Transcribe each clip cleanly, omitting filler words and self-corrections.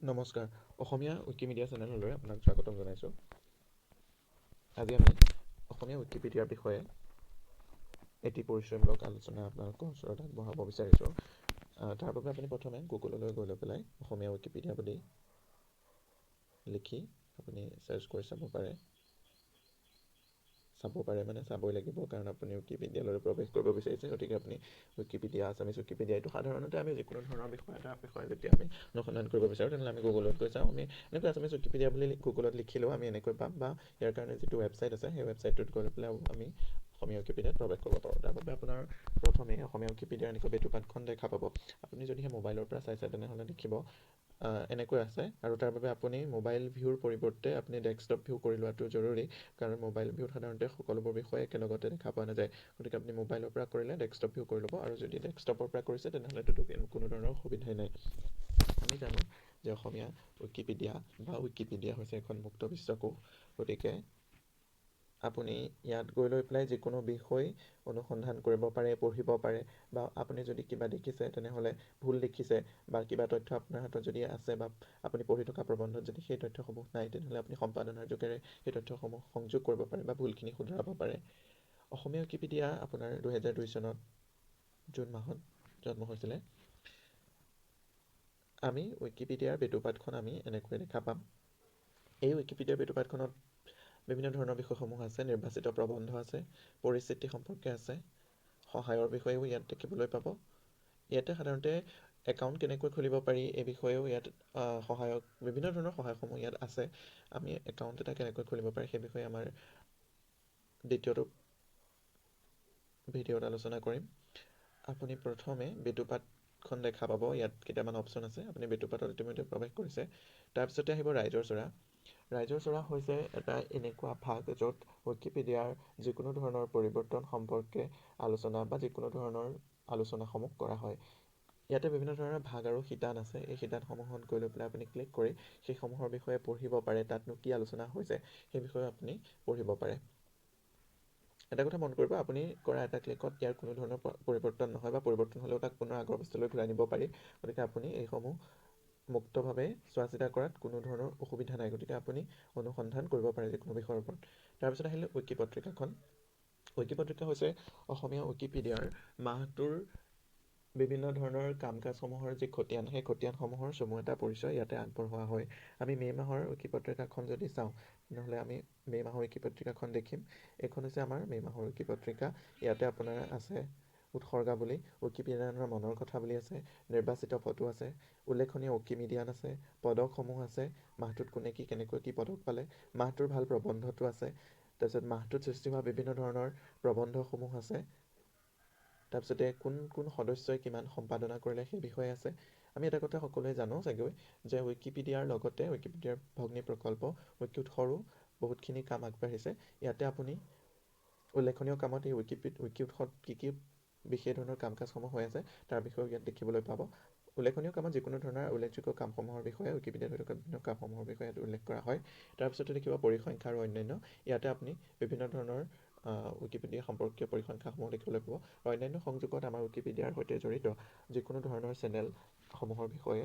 নমস্কাৰ, অসমীয়া ৱিকিমিডিয়া চেনেললৈ আপোনাক স্বাগতম জনাইছোঁ। আজি আমি অসমীয়া ৱিকিপিডিয়াৰ বিষয়ে এটি পৰিচয়মূলক আলোচনা আপোনালোকৰ ওচৰত আগবঢ়াব বিচাৰিছোঁ। তাৰ বাবে আপুনি প্ৰথমে গুগললৈ গৈ লৈ পেলাই অসমীয়া ৱিকিপিডিয়া বুলি লিখি আপুনি চাৰ্চ কৰি চাব পাৰে। চাব পাৰে মানে চাবই লাগিব, কাৰণ আপুনি ৱিকিপিডিয়ালৈ প্ৰৱেশ কৰিব বিচাৰিছে। গতিকে আপুনি ৱিকিপিডিয়া, আছামিজ ৱিকিপিডিয়া, এইটো সাধাৰণতে আমি যিকোনো ধৰণৰ বিষয় এটাৰ বিষয়ে যেতিয়া আমি অনুসন্ধান কৰিব বিচাৰোঁ, তেনেহ'লে আমি গুগলত গৈ চাওঁ। আমি এনেকৈ আছামিজ ৱিকিপিডিয়া বুলি গুগলত লিখিলেও আমি এনেকৈ পাম, বা ইয়াৰ কাৰণে যিটো ৱেবছাইট আছে সেই ৱেবছাইটটোত গৈ পেলাইও আমি অসমীয়া ৱিকিপিডিয়াত প্ৰৱেশ কৰিব পাৰোঁ। তাৰ বাবে আপোনাৰ প্ৰথমে অসমীয়া ৱিকিপিডিয়াৰ এনেকৈ বেটুপাতখন দেখা পাব। আপুনি যদিহে মোবাইলৰ পৰা চাইছে তেনেহ'লে দেখিব এনেকৈ আছে, আৰু তাৰ বাবে আপুনি মোবাইল ভিউৰ পৰিৱৰ্তে আপুনি ডেস্কটপ ভিউ কৰি লোৱাটো জৰুৰী, কাৰণ মোবাইল ভিউত সাধাৰণতে সকলোবোৰ বিষয় একেলগতে দেখা পোৱা নাযায়। গতিকে আপুনি মোবাইলৰ পৰা কৰিলে ডেস্কটপ ভিউ কৰি ল'ব, আৰু যদি ডেস্কটপৰ পৰা কৰিছে তেনেহ'লেতো কোনো ধৰণৰ অসুবিধাই নাই। আমি জানো যে অসমীয়া ৱিকিপিডিয়া বা ৱিকিপিডিয়া হৈছে এখন মুক্ত বিশ্বকোষ। গতিকে আপুনি ইয়াত গৈ লৈ পেলাই যিকোনো বিষয় অনুসন্ধান কৰিব পাৰে, পঢ়িব পাৰে, বা আপুনি যদি কিবা দেখিছে তেনেহ'লে ভুল দেখিছে বা কিবা তথ্য আপোনাৰ হাতত যদি আছে বা আপুনি পঢ়ি থকা প্ৰবন্ধত যদি সেই তথ্যসমূহ নাই, তেনেহ'লে আপুনি সম্পাদনাৰ যোগেৰে সেই তথ্যসমূহ সংযোগ কৰিব পাৰে বা ভুলখিনি শুধৰাব পাৰে। অসমীয়া ৱিকিপিডিয়া আপোনাৰ 2002 চনত জুন মাহত জন্ম হৈছিলে। আমি ৱিকিপিডিয়াৰ বেটুপাতখন আমি এনেকৈ দেখা পাম। এই ৱিকিপিডিয়াৰ বেটুপাতখনত বিভিন্ন ধৰণৰ বিষয়সমূহ আছে। নিৰ্বাচিত প্ৰবন্ধ আছে, পৰিস্থিতি সম্পৰ্কে আছে, সহায়ৰ বিষয়েও ইয়াত দেখিবলৈ পাব। ইয়াতে সাধাৰণতে একাউণ্ট কেনেকৈ খুলিব পাৰি এই বিষয়েও ইয়াত সহায়ক বিভিন্ন ধৰণৰ সহায়সমূহ ইয়াত আছে। আমি একাউণ্ট এটা কেনেকৈ খুলিব পাৰি সেই বিষয়ে আমাৰ দ্বিতীয়টো ভিডিঅ'ত আলোচনা কৰিম। আপুনি প্ৰথমে বেটুপাতখন দেখা পাব, ইয়াত কেইটামান অপশ্যন আছে। আপুনি বেটুপাতত ইতিমধ্যে প্ৰৱেশ কৰিছে। তাৰপিছতে আহিব ৰাইজৰ চ'ৰা। ৰাইজৰ চ'ৰা হৈছে এটা এনেকুৱা ভাগ য'ত ৱিকিপিডিয়াৰ যিকোনো ধৰণৰ পৰিৱৰ্তন সম্পৰ্কে আলোচনা বা যিকোনো ধৰণৰ আলোচনাসমূহ কৰা হয়। ইয়াতে বিভিন্ন ধৰণৰ ভাগ আৰু শিতান আছে। এই শিতানসমূহত গৈ লৈ পেলাই আপুনি ক্লিক কৰি সেইসমূহৰ বিষয়ে পঢ়িব পাৰে, তাতনো কি আলোচনা হৈছে সেই বিষয়ে আপুনি পঢ়িব পাৰে। এটা কথা মন কৰিব, আপুনি কৰা এটা ক্লিকত ইয়াৰ কোনো ধৰণৰ পৰিৱৰ্তন নহয়, বা পৰিৱৰ্তন হ'লেও তাক পুনৰ আগৰ অৱস্থালৈ ঘূৰাই নিব পাৰি। গতিকে আপুনি এইসমূহ মুক্তভাৱে চোৱা চিতা কৰাত কোনো ধৰণৰ অসুবিধা নাই। গতিকে আপুনি অনুসন্ধান কৰিব পাৰে যিকোনো বিষয়ৰ ওপৰত। তাৰপিছত আহিলে ৱিকি পত্ৰিকাখন। ৱিকি পত্ৰিকা হৈছে অসমীয়া ৱিকিপিডিয়াৰ মাহটোৰ বিভিন্ন ধৰণৰ কাম কাজসমূহৰ যি খতিয়ান, সেই খতিয়ানসমূহৰ চমু এটা পৰিচয় ইয়াতে আগবঢ়োৱা হয়। আমি মে' মাহৰ ৱিকি পত্ৰিকাখন যদি চাওঁ তেনেহ'লে আমি মে' মাহৰ ৱিকি পত্ৰিকাখন দেখিম। এইখন হৈছে আমাৰ মে' মাহৰ ৱিকি পত্ৰিকা। ইয়াতে আপোনাৰ আছে উৎসৰ্গা বুলি, ৱিকিপিডিয়ানৰ মনৰ কথা বুলি আছে, নিৰ্বাচিত ফটো আছে, উল্লেখনীয় ৱিকিমিডিয়ান আছে, পদকসমূহ আছে, মাহটোত কোনে কি কেনেকৈ কি পদক পালে, মাহটোৰ ভাল প্ৰবন্ধটো আছে, তাৰপিছত মাহটোত সৃষ্টি হোৱা বিভিন্ন ধৰণৰ প্ৰবন্ধসমূহ আছে, তাৰপিছতে কোন কোন সদস্যই কিমান সম্পাদনা কৰিলে সেই বিষয়ে আছে। আমি এটা কথা সকলোৱে জানো চাগৈ যে ৱিকিপিডিয়াৰ লগতে ৱিকিপিডিয়াৰ ভগ্নী প্ৰকল্প ৱিকি উৎসৰো বহুতখিনি কাম আগবাঢ়িছে। ইয়াতে আপুনি উল্লেখনীয় কামত এই ৱিকি উৎসত কি কি বিশেষ ধৰণৰ কাম কাজসমূহ হৈ আছে তাৰ বিষয়েও ইয়াত দেখিবলৈ পাব। উল্লেখনীয় কামত যিকোনো ধৰণৰ উল্লেখযোগ্য কামসমূহৰ বিষয়ে ৱিকিপিডিয়াত হৈ থকা বিভিন্ন কামসমূহৰ বিষয়ে ইয়াত উল্লেখ কৰা হয়। তাৰপিছতে দেখিব পৰিসংখ্যা আৰু অন্যান্য। ইয়াতে আপুনি বিভিন্ন ধৰণৰ ৱিকিপিডিয়া সম্পৰ্কীয় পৰিসংখ্যাসমূহ দেখিবলৈ পাব। আৰু অন্যান্য সংযোগত আমাৰ ৱিকিপিডিয়াৰ সৈতে জড়িত যিকোনো ধৰণৰ চেনেলসমূহৰ বিষয়ে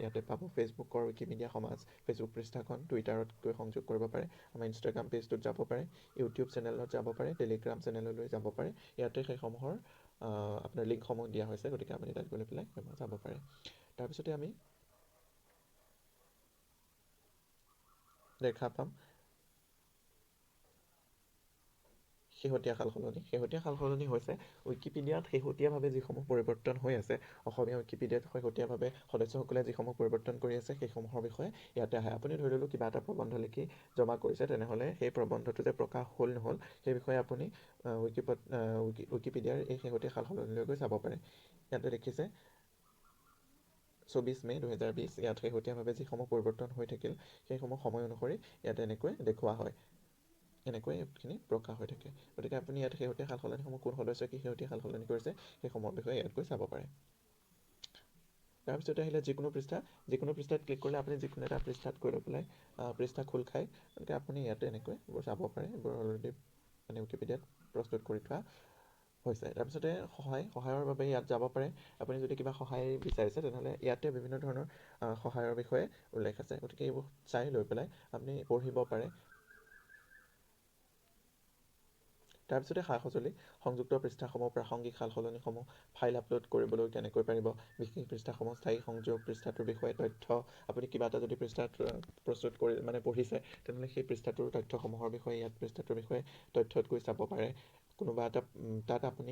ইয়াতে পাব। ফেচবুকৰ ৱিকিমিডিয়া সমাজ ফেচবুক পৃষ্ঠাখন, টুইটাৰত গৈ সংযোগ কৰিব পাৰে, আমাৰ ইনষ্টাগ্ৰাম পেজটোত যাব পাৰে, ইউটিউব চেনেলত যাব পাৰে, টেলিগ্ৰাম চেনেললৈ যাব পাৰে। ইয়াতে সেইসমূহৰ আপোনাৰ লিংকসমূহ দিয়া হৈছে, গতিকে আপুনি তাত গৈ পেলাই যাব পাৰে। তাৰপিছতে আমি দেখা পাম শেহতীয়া সালসলনি। শেহতীয়া সালসলনি হৈছে ৱিকিপিডিয়াত শেহতীয়াভাৱে যিসমূহ পৰিৱৰ্তন হৈ আছে, অসমীয়া ৱিকিপিডিয়াত শেহতীয়াভাৱে সদস্যসকলে যিসমূহ পৰিৱৰ্তন কৰি আছে সেইসমূহৰ বিষয়ে ইয়াতে আহে। আপুনি ধৰি ল'লোঁ কিবা এটা প্ৰবন্ধ লিখি জমা কৰিছে, তেনেহ'লে সেই প্ৰবন্ধটো যে প্ৰকাশ হ'ল নহ'ল সেই বিষয়ে আপুনি ৱিকিপিডিয়াৰ এই শেহতীয়া সালসলনিলৈ গৈ চাব পাৰে। ইয়াতে দেখিছে 24 মে' 2020, ইয়াত শেহতীয়াভাৱে যিসমূহ পৰিৱৰ্তন হৈ থাকিল সেইসমূহ সময় অনুসৰি ইয়াত এনেকৈ দেখুওৱা হয়, এনেকৈ এইখিনি প্ৰকাশ হৈ থাকে। গতিকে আপুনি ইয়াত শেহতীয়া সালসলনিসমূহ কোন সদস্যই কি শেহতীয়া সালসলনি কৰিছে সেইসমূহৰ বিষয়ে ইয়াত গৈ চাব পাৰে। তাৰপিছতে আহিলে যিকোনো পৃষ্ঠা। যিকোনো পৃষ্ঠাত ক্লিক কৰিলে আপুনি যিকোনো এটা পৃষ্ঠাত গৈ লৈ পেলাই পৃষ্ঠা খোল খায়। গতিকে আপুনি ইয়াতে এনেকৈ এইবোৰ চাব পাৰে। এইবোৰ অলৰেডি মানে ৱিকিপিডিয়াত প্ৰস্তুত কৰি থোৱা হৈছে। তাৰপিছতে সহায়ৰ বাবে ইয়াত যাব পাৰে। আপুনি যদি কিবা সহায় বিচাৰিছে, তেনেহ'লে ইয়াতে বিভিন্ন ধৰণৰ সহায়ৰ বিষয়ে উল্লেখ আছে। গতিকে এইবোৰ চাই লৈ পেলাই আপুনি পঢ়িব পাৰে। তাৰপিছতে সা-সঁজুলি, সংযুক্ত পৃষ্ঠাসমূহ, প্ৰাসংগিক সাল-সলনিসমূহ, ফাইল আপলোড কৰিবলৈ কেনেকৈ পাৰিব, বিশেষ পৃষ্ঠাসমূহ, স্থায়ী সংযোগ, পৃষ্ঠাটোৰ বিষয়ে তথ্য। আপুনি কিবা এটা যদি পৃষ্ঠাত প্ৰস্তুত কৰি মানে পঢ়িছে, তেনেহ'লে সেই পৃষ্ঠাটোৰ তথ্যসমূহৰ বিষয়ে ইয়াত পৃষ্ঠাটোৰ বিষয়ে তথ্যত গৈ চাব পাৰে। কোনোবা এটা তাত আপুনি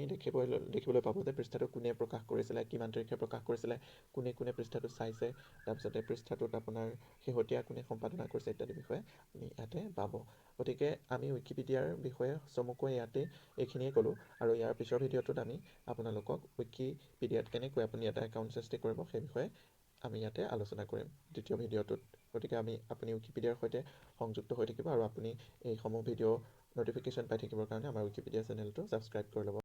দেখিবলৈ পাব যে পৃষ্ঠাটো কোনে প্ৰকাশ কৰিছিলে, কিমান তাৰিখে প্ৰকাশ কৰিছিলে, কোনে কোনে পৃষ্ঠাটো চাইছে, তাৰপিছতে পৃষ্ঠাটোত আপোনাৰ শেহতীয়া কোনে সম্পাদনা কৰিছে ইত্যাদি বিষয়ে আপুনি ইয়াতে পাব। গতিকে আমি ৱিকিপিডিয়াৰ বিষয়ে চমুকৈ ইয়াতে এইখিনিয়ে ক'লোঁ আৰু ইয়াৰ পিছৰ ভিডিঅ'টোত আমি আপোনালোকক ৱিকিপিডিয়াত কেনেকৈ আপুনি এটা একাউণ্ট সৃষ্টি কৰিব সেই বিষয়ে আমি ইয়াতে আলোচনা কৰিম দ্বিতীয় ভিডিঅ'টোত। গতিকে আপুনি ৱিকিপিডিয়াৰ সৈতে সংযুক্ত হৈ থাকিব আৰু আপুনি এইসমূহ ভিডিঅ' ন'টিফিকেশ্যন পাই থাকিবৰ কাৰণে আমাৰ ৱিকিপিডিয়া চেনেলটো ছাবস্ক্ৰাইব কৰি ল'ব।